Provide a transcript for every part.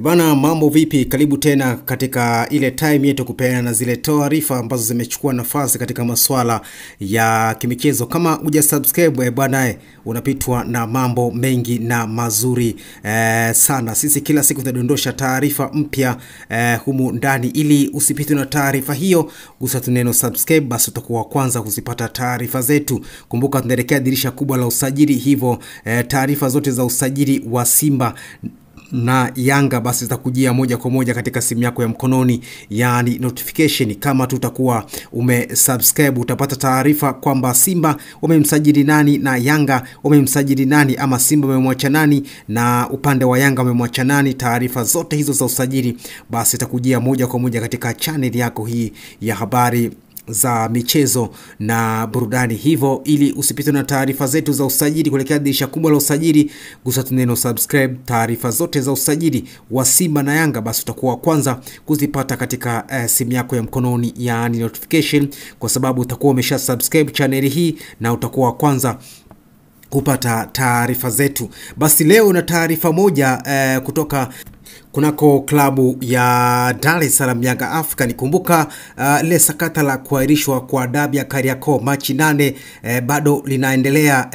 Bana, mambo vipi? Karibu tena katika ile time yetu kupeana zile taarifa ambazo zimechukua nafasi katika masuala ya kimichezo. Kama hujasubscribe bwana, unapitwa na mambo mengi na mazuri sana. Sisi kila siku tunadondosha taarifa mpya humu ndani. Ili usipitwe na taarifa hiyo, gusa tu neno subscribe, basi utakuwa kwanza kuzipata taarifa zetu. Kumbuka tunaelekea dirisha kubwa la usajili, hivyo taarifa zote za usajili wa Simba na Yanga basi zitakujia moja kwa moja katika simu yako ya mkononi, yani notification. Kama tutakuwa umesubscribe utapata taarifa kwamba Simba wamemsajili nani na Yanga wamemsajili nani, ama Simba wamemwacha nani na upande wa Yanga wamemwacha nani. Taarifa zote hizo za usajili basi zitakujia moja kwa moja katika channel yako hii ya habari za michezo na burudani. Hivyo ili usipitwe na taarifa zetu za usajili kuelekea dirisha kubwa la usajili, gusa tu neno subscribe. Taarifa zote za usajili wa Simba na Yanga basi utakuwa kwanza kuzipata katika simu yako ya mkononi, yaani notification, kwa sababu utakuwa umesha subscribe channel hii na utakuwa kwanza kupata taarifa zetu. Basi leo na taarifa moja kutoka kunako klabu ya Dar es Salaam Yanga Africa. Nikumbuka ile sakata la kuahirishwa kwa dabi ya Kariakoo Machi 8 bado linaendelea,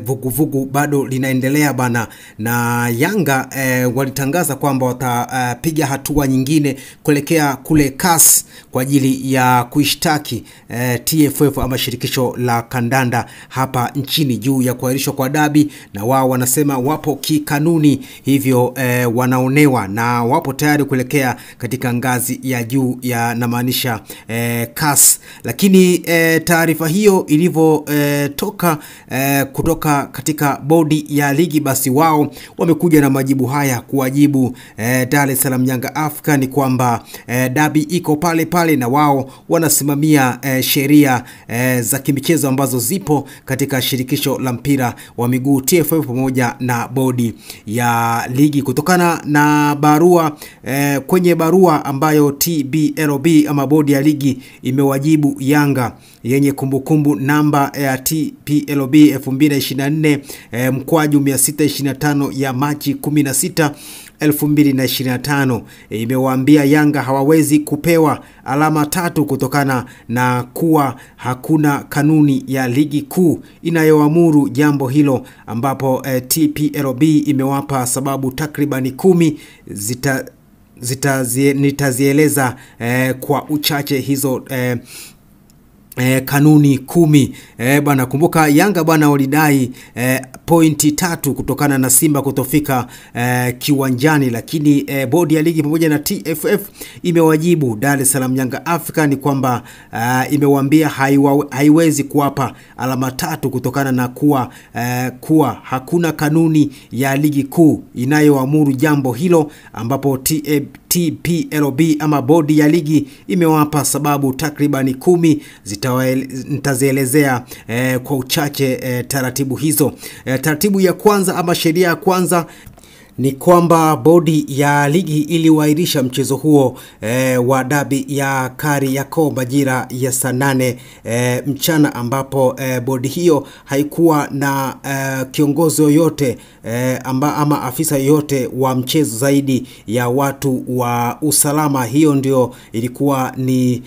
vuguvugu bado linaendelea bana, na Yanga walitangaza kwamba watapiga hatua nyingine kuelekea kule CAS kwa ajili ya kuishtaki TFF ama shirikisho la kandanda hapa nchini juu ya kuahirishwa kwa dabi, na wao wanasema wapo kikanuni, hivyo wanaonewa na wapo tayari kuelekea katika ngazi ya juu ya namaanisha CAS. Lakini taarifa hiyo ilivyo toka kutoka katika bodi ya ligi, basi wao wamekuja na majibu haya kuwajibu Dar es Salaam Yanga Africa ni kwamba dabi iko pale pale na wao wanasimamia sheria za kimichezo ambazo zipo katika shirikisho la mpira wa miguu TFF pamoja na bodi ya ligi. Kutokana na barua kwenye barua ambayo TBLB ama bodi ya ligi imewajibu Yanga yenye kumbukumbu namba ya TPLB 2024 mkwaju 625 ya Machi 16 2025, imewaambia Yanga hawawezi kupewa alama 3 kutokana na kuwa hakuna kanuni ya ligi kuu inayoamuru jambo hilo, ambapo TPLB imewapa sababu takribani 10 nitazieleza kwa uchache hizo kanuni 10. Bana, kumbuka Yanga bana walidai pointi 3 kutokana na Simba kutofika kiwanjani, lakini bodi ya ligi pamoja na TFF imewajibu Dar es Salaam Yanga Africa ni kwamba imewaambia haiwezi kuwapa alama 3 kutokana na kuwa hakuna kanuni ya ligi kuu inayoamuru jambo hilo, ambapo TPLB ama bodi ya ligi imewapa sababu takribani 10 nitazielezea kwa uchache taratibu hizo. Taratibu ya kwanza ama sheria ya kwanza ni kwamba bodi ya ligi iliwairisha mchezo huo wa dabi ya Kariakoo majira ya saa 8 mchana, ambapo bodi hiyo haikuwa na kiongozi yoyote ama afisa yoyote wa mchezo zaidi ya watu wa usalama. Hiyo ndio ilikuwa ni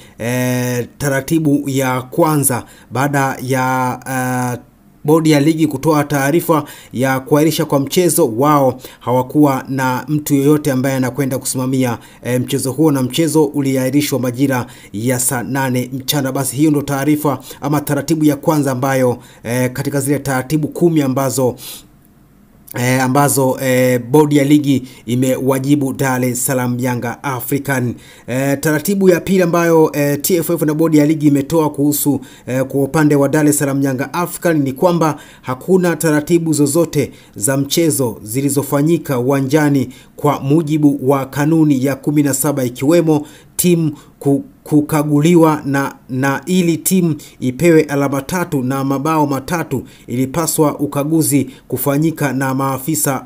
taratibu ya kwanza baada ya bodi ya ligi kutoa taarifa ya kuahirisha kwa mchezo. Wao hawakuwa na mtu yoyote ambaye anakwenda kusimamia mchezo huo, na mchezo uliahirishwa majira ya saa 8 mchana. Basi hiyo ndio taarifa ama taratibu ya kwanza ambayo katika zile taratibu 10 ambazo bodi ya ligi imewajibu Dar es Salaam Yanga African. Taratibu ya pili ambayo TFF na bodi ya ligi imetoa kuhusu kwa upande wa Dar es Salaam Yanga African ni kwamba hakuna taratibu zozote za mchezo zilizofanyika uwanjani kwa mujibu wa kanuni ya 17, ikiwemo timu kukaguliwa na ili timu ipewe alama 3 na mabao 3 ilipaswa ukaguzi kufanyika na maafisa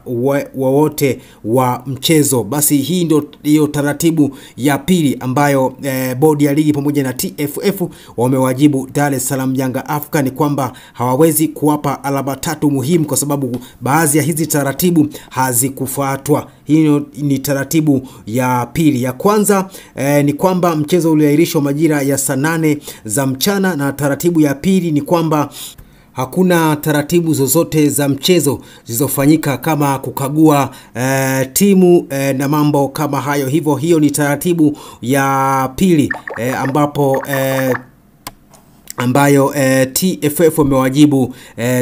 wote wa mchezo. Basi hii ndio hiyo taratibu ya pili ambayo bodi ya ligi pamoja na TFF wamewajibu Dar es Salaam Yanga Africa, ni kwamba hawawezi kuwapa alama 3 muhimu kwa sababu baadhi ya hizi taratibu hazikufuatwa. Hii ni taratibu ya pili. Ya kwanza ni kwamba mchezo uliahirishwa majira ya saa 8 za mchana, na taratibu ya pili ni kwamba hakuna taratibu zozote za mchezo zilizofanyika kama kukagua timu na mambo kama hayo. Hivyo hiyo ni taratibu ya pili ambapo ambayo TFF wamewajibu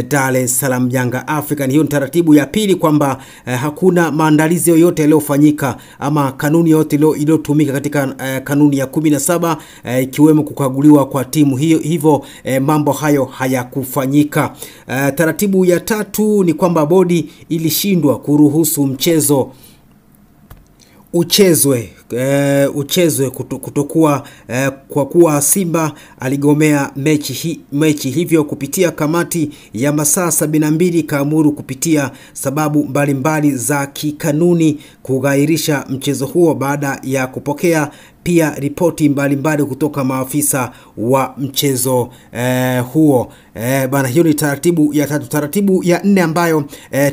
Dar es Salaam Yanga Africa. Hiyo ni taratibu ya pili, kwamba hakuna maandalizi yoyote yaliyofanyika ama kanuni yoyote iliyotumika katika kanuni ya 17 ikiwemo kukaguliwa kwa timu hiyo, hivyo mambo hayo hayakufanyika. Taratibu ya tatu ni kwamba bodi ilishindwa kuruhusu mchezo uchezwe kutokuwa kwa kuwa Simba aligomea mechi, hivyo kupitia kamati ya masaa 72 kaamuru kupitia sababu mbalimbali za kikanuni kughairisha mchezo huo baada ya kupokea pia ripoti mbalimbali kutoka maafisa wa mchezo huo. Bana, hiyo ni taratibu ya tatu. Taratibu ya nne ambayo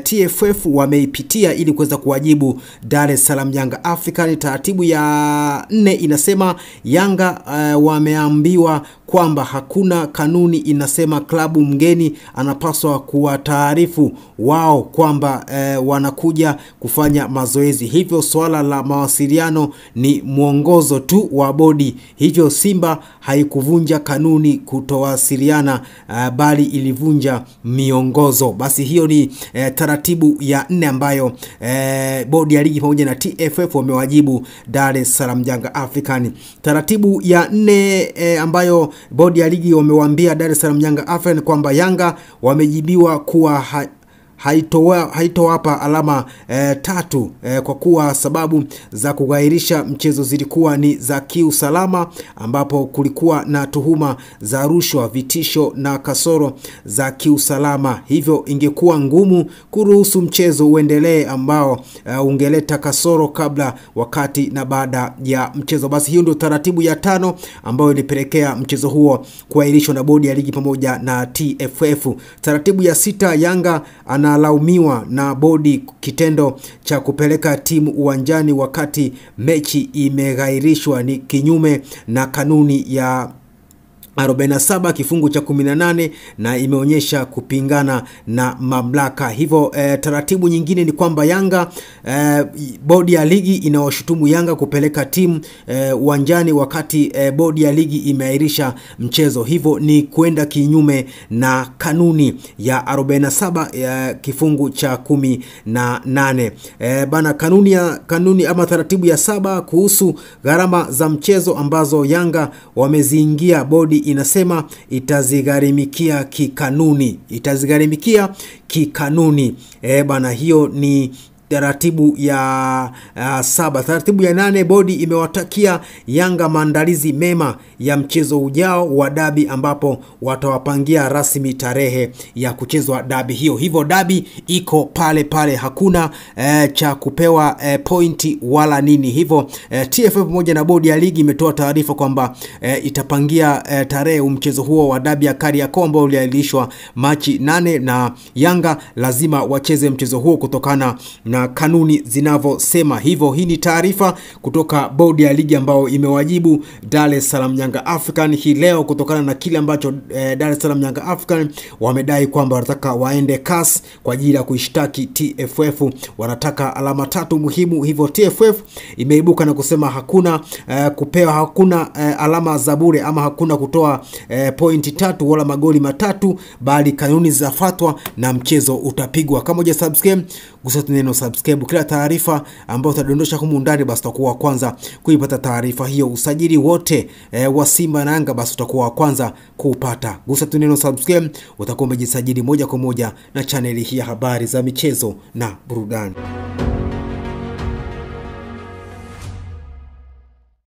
TFF wameipitia ili kuweza kuwajibu Dar es Salaam Yanga Africa ni taratibu ya nne, inasema Yanga wameambiwa kwamba hakuna kanuni inasema klabu mgeni anapaswa kuwataarifu wao kwamba wanakuja kufanya mazoezi, hivyo swala la mawasiliano ni mwongozo tu wa bodi. Hivyo Simba haikuvunja kanuni kutowasiliana bali ilivunja miongozo. Basi hiyo ni taratibu ya nne ambayo bodi ya ligi pamoja na TFF wamewajibu Dar es Salaam Yanga African. Taratibu ya nne ambayo bodi ya ligi wamewaambia Dar es Salaam Yanga African kwamba Yanga wamejibiwa kuwa haitowapa alama 3 kwa kuwa sababu za kughairisha mchezo zilikuwa ni za kiusalama, ambapo kulikuwa na tuhuma za rushwa, vitisho na kasoro za kiusalama, hivyo ingekuwa ngumu kuruhusu mchezo uendelee ambao ungeleta kasoro kabla, wakati na baada ya mchezo. Basi hiyo ndio taratibu ya tano ambayo ilipelekea mchezo huo kuahirishwa na bodi ya ligi pamoja na TFF. Taratibu ya sita, Yanga analaumiwa na bodi kitendo cha kupeleka timu uwanjani wakati mechi imeghairishwa ni kinyume na kanuni ya 47 kifungu cha 18 na imeonyesha kupingana na mamlaka. Hivyo taratibu nyingine ni kwamba Yanga bodi ya ligi inawashutumu Yanga kupeleka timu uwanjani wakati bodi ya ligi imeahirisha mchezo, hivyo ni kwenda kinyume na kanuni ya 47 kifungu cha 18. Bana, kanuni ama taratibu ya 7 kuhusu gharama za mchezo ambazo Yanga wameziingia, bodi inasema itazigharimikia kikanuni, itazigharimikia kikanuni. Bana, hiyo ni taratibu ya 7. Taratibu ya 8, bodi imewatakia Yanga maandalizi mema ya mchezo ujao wa dabi, ambapo watawapangia rasmi tarehe ya kuchezwa dabi hiyo. Hivyo dabi iko pale pale, hakuna cha kupewa pointi wala nini. Hivyo TFF pamoja na bodi ya ligi imetoa taarifa kwamba itapangia tarehe mchezo huo wa dabi ya Kariakoo ambao uliahirishwa Machi 8, na Yanga lazima wacheze mchezo huo kutokana na kanuni zinavyosema. Hivyo hii ni taarifa kutoka bodi ya ligi ambao imewajibu Dar es Salaam Yanga African hii leo kutokana na kile ambacho Dar es Salaam Yanga African wamedai kwamba wanataka waende CAS kwa ajili ya kuishtaki TFF, wanataka alama 3 muhimu. Hivyo TFF imeibuka na kusema hakuna kupewa, hakuna alama za bure ama hakuna kutoa pointi 3 wala magoli 3, bali kanuni zitafuatwa na mchezo utapigwa. Kama hujasubscribe, gusa neno subscribe. Kila taarifa ambayo utadondosha humu ndani basi utakuwa wa kwanza kuipata taarifa hiyo. Usajili wote wa Simba na Yanga basi utakuwa wa kwanza kupata. Gusa tu neno subscribe, utakuwa umejisajili moja kwa moja na chaneli hii ya habari za michezo na burudani.